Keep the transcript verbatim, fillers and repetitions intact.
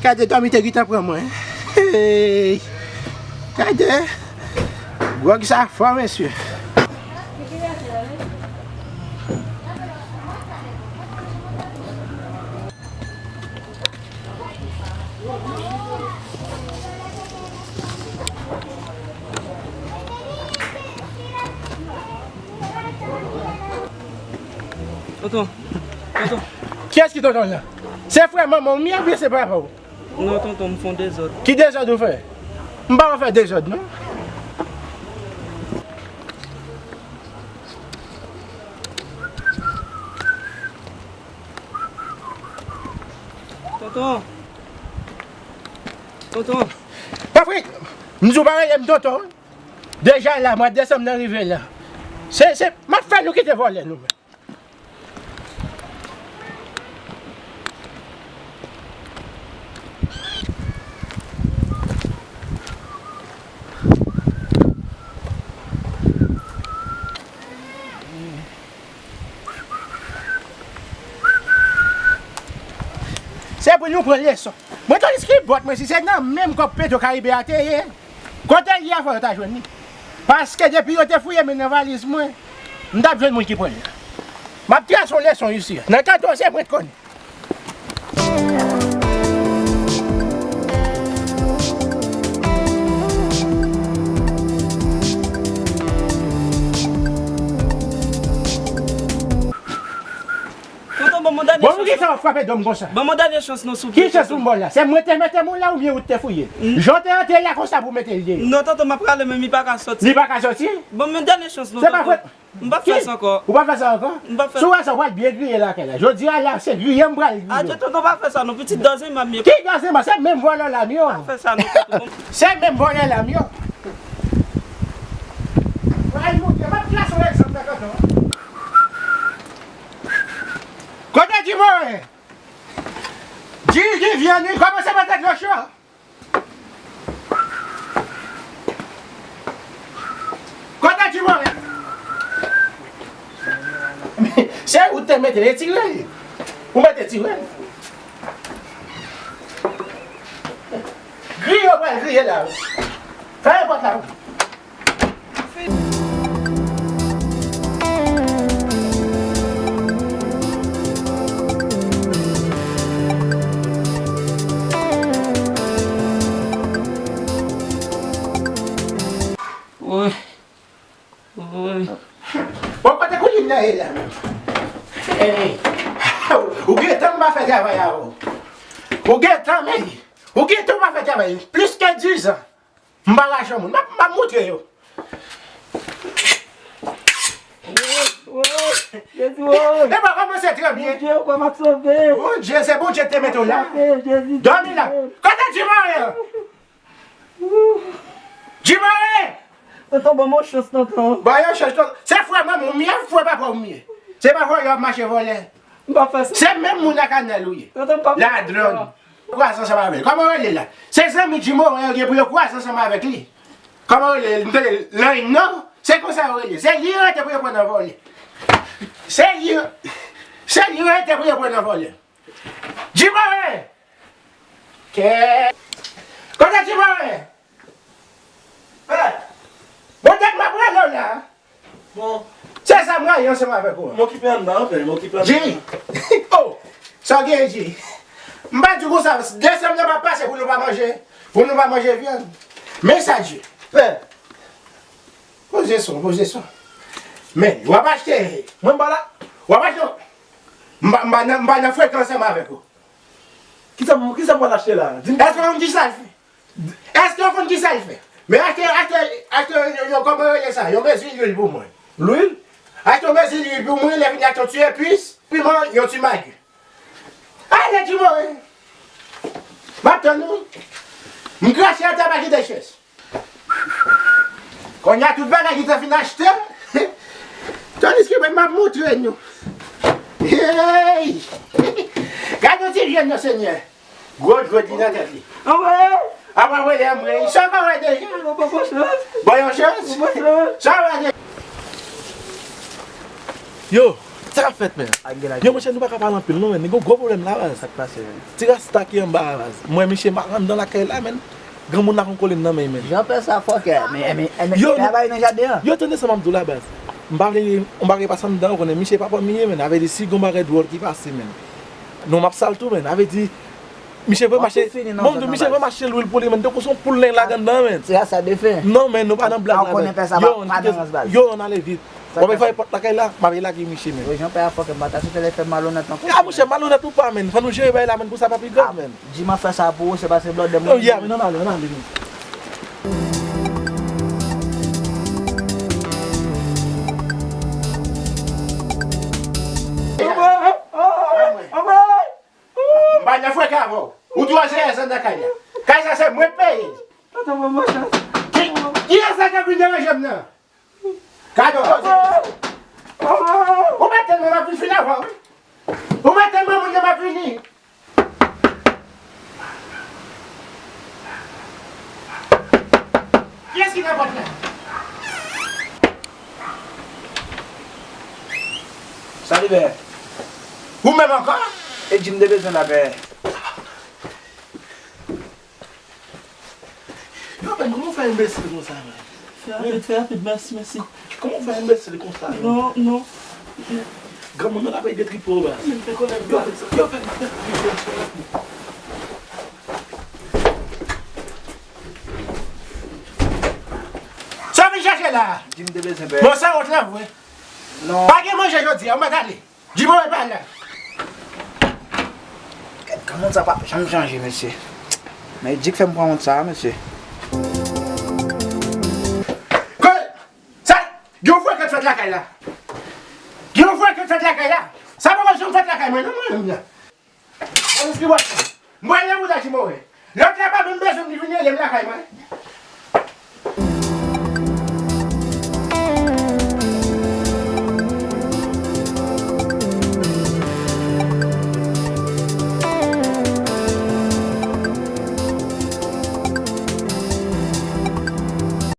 Gade dòmi te gentan pran mwen. Hey! Gade! Gwòg sa fò, mesye. Tonton, tonton. Kiyès ki tonton la? Se frè manman w m ye oubyen se papa w? Non, tonton, m fè yon dezòd. Ki dezòd ou fè? M pa wè w fè dezòd, non. Tonton. Tonton. Pa fè, m di w pa rele m tonton. Deja la, mwa desanm nan rive la. Se, se, m ap fè nou kite vòlè nou menm. Se pou nou pran leson. Mwen tandis ki bòt mwen si se nan menm kòb Petro Karibe a te ye. Kote l ye a fò yo ta jwenn li. Paske depi yo te fouye men nan valiz mwen, m t ap jwenn moun ki pran l la. M ap trase yon leson isi a. Nan kantò se mwen t konnen. Tonton, ban m yon dènye chans. Bon, poukisa w ap frape do m konsa? Ban m yon dènye chans non, souple. Ki chans pou m ba w la? Se mwen te mete moun la oubyen ou te fouye? Jan w te antre la konsa pou mete l deyò? Non, tonton, m ap prale, men li pa ka soti. Li pa ka soti? Ban m yon dènye chans non, tonton. Se pa fòt. M p ap fè sa ankò. Ou p ap fè sa ankò? M p ap fè. Si w wè sa, w pral byen griye lakay la. Jodi a la, se griye m pral griye w. Adje, tonton, pa fè sa non, pitit dòzin m ap ye. Ki dòzin m? Se menm vòlè la m yo. Pa fè sa non, tonton. Se menm vòlè la m yo. Pral montre, m ap trase yon egzanp nan kantò. Kote Dimoren? Di li vyann wi, kòmanse mete dlo cho. Kote Dimoren? Se ou te mete, retire l. Ou mete tire l. Griye, ou pral griye la wi. Fèmen pòt la wi. Woy. Woy. Bon, kote koulin nan ye la menm? Hey. Ou gen tan m pa fè travay avè w. Ou gen tan, men. Ou gen tan m pa fè travay. Plis ke dizan. M pa rache moun. M ap, m ap moutre yo. Woy, Jezi, woy. Epa, kòmanse trè byen. Bondye, ou kwè m ap sove? Bondye, se Bondye ki te mete w la. Sove, Jezi. Dòmi la. Kote Dimoren an? Dimoren! Tonton, ban m yon chans, tonton. Ban yon chans, tonton. Se frè manman w m ye, frè papa w m ye. Se pa vòlè w ap mache vòlè. M p ap fè sa. Se menm moun ak Anèl ou ye. Tonton, m p ap fè sa. Ladròn. Kwaze ansanm avè l. Kòman w rele la? Se zanmi Dimoren yo gen pou yo kwaze ansanm avèk li. Kòman w rele? M tande Lany non? Se konsa yo rele. Se li yo rete pou yo pran nan vòlè. Se li yo, se li yo rete pou yo pran nan vòlè. Dimoren! Kè. Kote Dimoren? Pè! Bon, tèt m ap rele w la. Bon. Se sa m rayi ansanm avèk ou an. M okipe anndan an, pè, m okipe anndan an. Jay! Oh! Sa w gen, Jay? M pa di w konsa, desanm nan p ap pase pou nou pa manje, pou nou pa manje vyann. Men sa, Jay. Pè! Poze son, poze son. Men, w ap achte. Mwen m pa la. W ap achte. M pa, m pa nan, m pa nan frekans ansanm avèk ou. Kisa m, kisa m pral achte la? Di m. Èske w konn kisa l fè? Èske w konn kisa l fè? Men achte, achte, achte yon, yon, kòman yo rele sa? Yon mezi lwil pou mwen. Lwil? Achte yon mezi lwil pou mwen, lè fini achte yon ti epis, piman, yon ti magi. Ale, Dimoren! M ap tann ou. M krache atè, pa kite chèz. Kounye a tout bagay ki te fin achte. Tandiske mwen m ap montre nou. Hey! Gade yon ti jèn nan, Senyè. Gwo dwèt li nan tèt li. Anmwey! Apa w rele anmwey? Sa w ka wè deja? Bon, bon, bon chans. Bon, yon chans. Bon, bon chans. Sa w wè deja? Yo, Sa k ap fèt, men? Ak gen la. Yo, monchè, nou pa ka pale anpil, non, men. Gen gwo pwoblèm la, baz. Sa k pase, men? Ti rasta ki anba a, baz. Mwen, misye pa anndan lakay la, men. Granmoun la kon kolin nan men, men. Jan pè sa fòkè, men, men, men, yo, pè a bay nan jaden an. Yo, tande sa m ap di w la, baz. M pa vle, m pa vle pase anndan, ou konnen, misye papa m ye, men. Avè di, si gon bagay dwòl ki pase, men. Non, m ap sal tou, men. Avè di, misye vre mache, bon, misye vre mache lwil pou li, men. Tankou se yon poul nèg la anndan, men. Se a sa de fè. Non, men, nou pa nan blag la, men. Yo, yo, ann ale vit. W ap fè pòt lakay la, m ap lage misye, men. Wi, Jan Pè a fòkè, m pa ta swete l fè malonèt ankò. A, monchè, malonèt ou pa, men. Fò nou jere bagay la, men, pou sa pa pi grav, men. Jim ap fè sa pou ou, se pa se blòdè mwen. Yo, ya, men, ann ale, ann ale, men. M pa nan freka avè w. Ou dwe jere sa nan kay la. Kay sa se mwen k peye. Ki, kiyès sa k ap vin deranje m nan? Gade w koze. Ou mèt tèlman m ap vin fini avè w, wi. Ou mèt tèlman moun nan m ap vini. Kiyès ki nan pòt la? Salut, pè. Ou menm ankò? E Jim te bezwen la, pè. Yo, men, kòman w fè enbesil konsa, men? Fè rapid, fè rapid, mèsi, mèsi. Kòman w fè enbesil konsa, men? Non, non. Granmoun nan ap ede tripo, baz. Yo, fè, yo, fè, fè rapid, fè rapid. Sa w vin chèche la? Jim te bezwen, pè. Bon, sanwont lan vre. Non. Pa gen manje jodi a, ou mèt ale. Jim, ou mèt pale. Gad, granmoun sa p ap janm chanje, mesye. Men Jim fè m pran wont sa, mesye. Kote? Sa, gen yon frekant fèt lakay la. Gen yon frekant fèt lakay la. Sa poko janm fèt lakay mwen, non, mwen menm nan. Mwen eski wè. Mwen lè pou sa Jim, ou wè. Lòt la pa menm bezwen m li vin rele m lakay mwen.